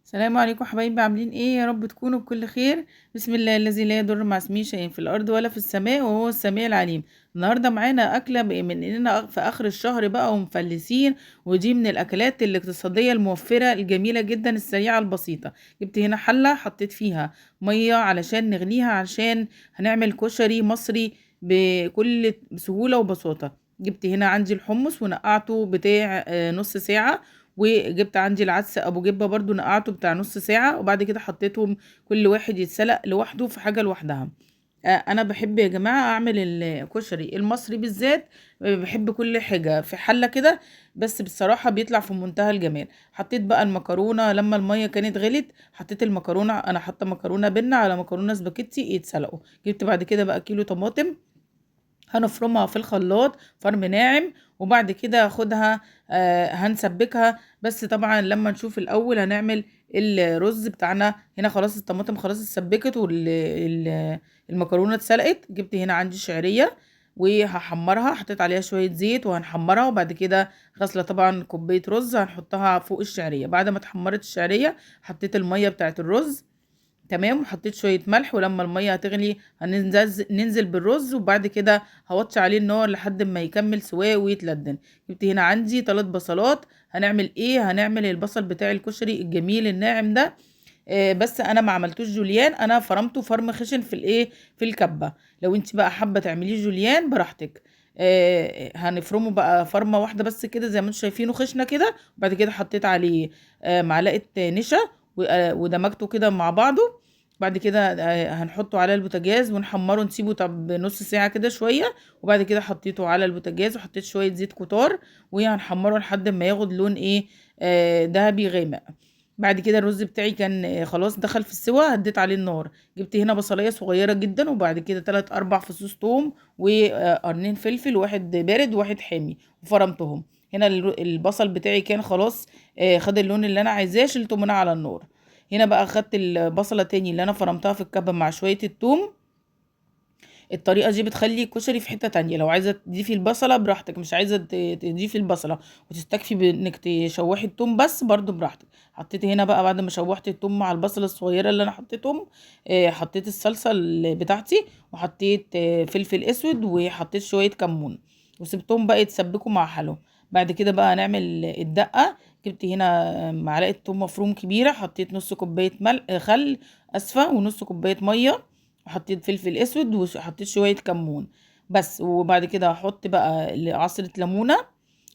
السلام عليكم حبايبي، عاملين ايه؟ يا رب تكونوا بكل خير. بسم الله الذي لا يضر مع اسمه شيء في الارض ولا في السماء وهو السميع العليم. النهارده معانا اكله بما اننا في اخر الشهر بقى ومفلسين، ودي من الاكلات الاقتصادية الموفره الجميلة جدا السريعة البسيطة. جبت هنا حله حطيت فيها مية علشان نغليها، عشان هنعمل كشري مصري بكل سهولة وبساطة. جبت هنا عندي الحمص ونقعته بتاع نص ساعة، وجبت عندي العدس ابو جبه برضو نقعته بتاع نص ساعة، وبعد كده حطيتهم كل واحد يتسلق لوحده في حاجة لوحدها. انا بحب يا جماعة اعمل الكشري المصري بالذات، بحب كل حاجة في حله كده، بس بصراحة بيطلع في منتهى الجمال. حطيت بقى المكرونه لما المية كانت غلت، حطيت المكرونه، انا حاطه مكرونه بنه على مكرونه سباكيتي يتسلقوا. جبت بعد كده بقى كيلو طماطم هنفرمها في الخلاط فرم ناعم، وبعد كده هاخدها هنسبكها. بس طبعا لما نشوف الاول هنعمل الرز بتاعنا. هنا خلاص الطماطم خلاص اتسبكت والمكرونه اتسلقت. جبت هنا عندي شعرية وهحمرها، حطيت عليها شوية زيت وهنحمرها، وبعد كده غسله طبعا كوباية رز هنحطها فوق الشعرية. بعد ما اتحمرت الشعرية حطيت المية بتاعت الرز، تمام، وحطيت شوية ملح، ولما المية هتغلي هننزل بالرز، وبعد كده هوطي عليه النار لحد ما يكمل سواه ويتلدن. جبت هنا عندي 3 بصلات. هنعمل ايه؟ هنعمل البصل بتاع الكشري الجميل الناعم ده، بس انا ما عملتوش جوليان، انا فرمته فرم خشن في الايه، في الكبه. لو انت بقى حابة تعمليه جوليان براحتك. هنفرمه بقى فرمه واحدة بس كده زي ما انتم شايفينه خشنه كده. وبعد كده حطيت عليه معلقه نشا ودمجته كده مع بعضه. بعد كده هنحطه على البوتاجاز ونحمره، نسيبه طب نص ساعة كده شوية. وبعد كده حطيته على البوتاجاز وحطيت شوية زيت كتار، وهنحمره لحد ما ياخد لون ايه، ذهبي غامق. بعد كده الرز بتاعي كان خلاص دخل في السوا، هديت عليه النار. جبت هنا بصلايه صغيرة جدا، وبعد كده 3 4 فصوص توم وقرنين فلفل، واحد بارد وواحد حامي، وفرمتهم. هنا البصل بتاعي كان خلاص خد اللون اللي انا عايزاه، شلته من على النار. هنا بقى خدت البصله تاني اللي انا فرمتها في الكبه مع شوية التوم. الطريقة دي بتخلي الكشري في حتة تانية. لو عايزه تضيفي البصله براحتك، مش عايزه تضيفي البصله وتستكفي بانك تشوحي التوم بس برضو براحتك. حطيت هنا بقى بعد ما شوحت التوم مع البصله الصغيرة اللي انا حطيتهم، حطيت الصلصه بتاعتي، وحطيت فلفل اسود، وحطيت شوية كمون، وسبتهم بقى يتسبكوا مع حالهم. بعد كده بقى هنعمل الدقة. جبت هنا معلقه توم مفروم كبيرة، حطيت نص كوباية خل اسفه، ونص كوباية مية، وحطيت فلفل اسود، وحطيت شوية كمون بس. وبعد كده هحط بقى عصره ليمونه،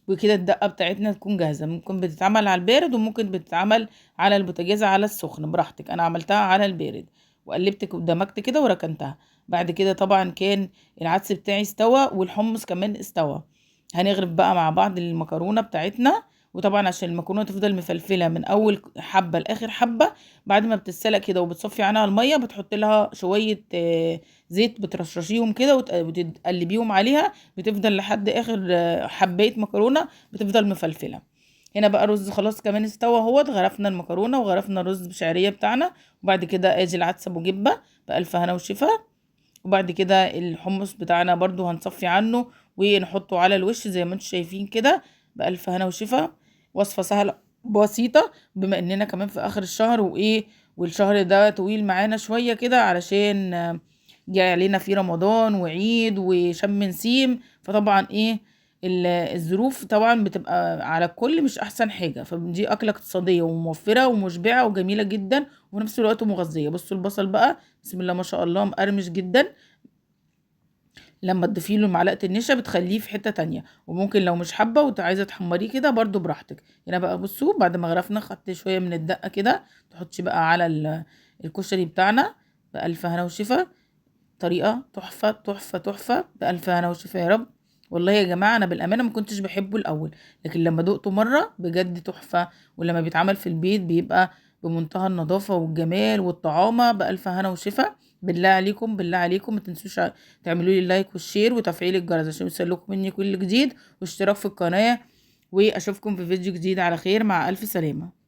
وكده الدقة بتاعتنا تكون جاهزة. ممكن بتتعمل على البارد، وممكن بتتعمل على البوتاجاز على السخن براحتك. انا عملتها على البارد وقلبت ودمجت كده وركنتها. بعد كده طبعا كان العدس بتاعي استوى والحمص كمان استوى. هنغرف بقى مع بعض المكرونه بتاعتنا. وطبعا عشان المكرونه تفضل مفلفله من اول حبه لاخر حبه، بعد ما بتتسلق كده وبتصفي عنها المية بتحط لها شوية زيت، بترشرشيهم كده وتقلبيهم عليها، بتفضل لحد اخر حبايه مكرونه بتفضل مفلفله. هنا بقى الرز خلاص كمان استوى اهوت. غرفنا المكرونه وغرفنا الرز بشعريه بتاعنا، وبعد كده ادي العدس ابو جبه بالف هنا وشفا. وبعد كده الحمص بتاعنا برضو هنصفي عنه ونحطه على الوش زي ما انتم شايفين كده بالف هنا وشفا. وصفه سهلة بسيطة، بما اننا كمان في اخر الشهر والشهر ده طويل معانا شوية كده علشان جاي علينا في رمضان وعيد وشم نسيم، فطبعا الظروف طبعا بتبقى على الكل مش احسن حاجة. فدي اكله اقتصادية وموفره ومشبعه وجميلة جدا، وفي نفس الوقت مغذيه. بصوا البصل بقى بسم الله ما شاء الله مقرمش جدا، لما تضيفي له معلقه النشا بتخليه في حتة تانية. وممكن لو مش حابة وعايزه تحمريه كده برضو براحتك. هنا بقى بصوا بعد ما غرفنا خدت شوية من الدقة كده، تحطي بقى على الكشري بتاعنا بالف هنا وشفا. طريقه تحفة تحفة تحفة بالف هنا وشفا يا رب. والله يا جماعة انا بالامانة ما كنتش بحبه الاول، لكن لما دقته مرة بجد تحفة، ولما بيتعمل في البيت بيبقى بمنتهى النظافة والجمال والطعامه بالف هنا وشفا. بالله عليكم بالله عليكم ما تنسوش تعملوا لي like وال share وتفعيل الجرس عشان يوصلكم مني كل جديد، واشتراك في القناة، واشوفكم في فيديو جديد على خير. مع الف سلامه.